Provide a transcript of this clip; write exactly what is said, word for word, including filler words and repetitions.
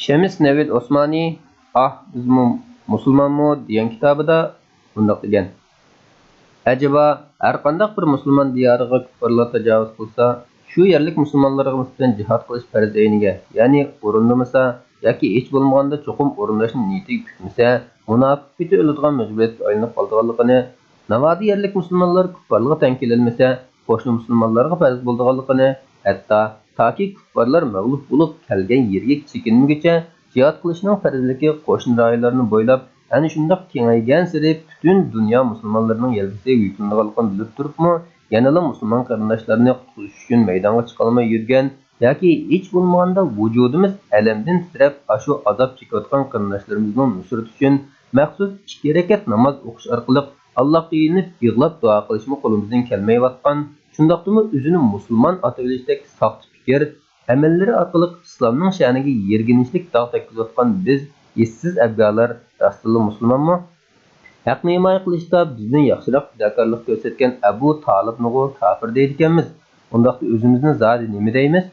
شەمس نەۋىد ئوسمانى ئاھ، بىزمۇ مۇسۇلمانمۇ دېگەن كىتابىدا مۇنداق دېگەن: ئەجەبا، ھەرقانداق بىر مۇسۇلمان دىيارىغا كۇپپارلار تاجاۋۇز قىلسا، شۇ يەرلىك مۇسۇلمانلارغا نىسبەتەن جىھاد قىلىش پەرز ئەينىگە، يەنى ئورۇندىمىسا ياكى ھېچ بولمىغاندا چوقۇم ئورۇنداشنى نىيىتىگە پۈكمىسە، مۇناپىق پېتى ئۆلىدىغان مەجبۇرىيەتكە ئايلىنىپ قالىدىغانلىقىنى، ناۋادا يەرلىك مۇسۇلمانلار كۇپپارلىققا تەڭ كېلەلمىسە، قوشنا مۇسۇلمانلارغا پەرز بولىدىغانلىقىنى، ھەتتا تاكى كۇپپارلار مەغلۇپ بولۇپ كەلگەن يېرىگە چېكىنمىگۈچە جىھاد قىلىشنىڭ پەرزلىكى قوشنا رايونلارنى بويلاپ، ئەنە شۇنداق كېڭەيگەنسېرى پۈتۈن دۇنيا مۇسۇلمانلىرىنىڭ يەلكىسىگە يۈكلىنىدىغانلىقىنى بىلىپ تۇرۇپمۇ، يەنىلا مۇسۇلمان قېرىنداشلارنى قۇتقۇزۇش ئۈچۈن مەيدانغا چىقالماي يۈرگەن ياكى ھېچ بولمىغاندا ۋۇجۇدىمىز ئەلەمدىن تىترەپ، ئاشۇ ئازاب چېكىۋاتقان قېرىنداشلىرىمىزنىڭ نۇسرىتى ئۈچۈن مەخسۇس ئىككى رەكەت ناماز ئوقۇش ئارقىلىق ئاللاھقا يېلىنىپ يىغلاپ دۇئا قىلىشمۇ قولىمىزدىن كەلمەيۋاتقان، شۇنداقتىمۇ ئۆزىنى مۇسۇلمان ئاتىۋېلىشتەك ساختا پىكىر، ئەمەللىرى ئارقىلىق ئىسلامنىڭ شەنىگە يىرگىنچلىك داغ تەگكۈزۈۋاتقان بىز ھېسسىز ئەبگالار راستتىنلا مۇسۇلمانمۇ؟ ھەقنى ھىمايە قىلىشتا بىزدىن ياخشىراق پىداكارلىق كۆرسەتكەن ئەبۇ تالىپنىغۇ كاپىر دەيدىكەنمىز. ئۇنداقتا ئۆزىمىزنى زادى نېمە دەيمىز؟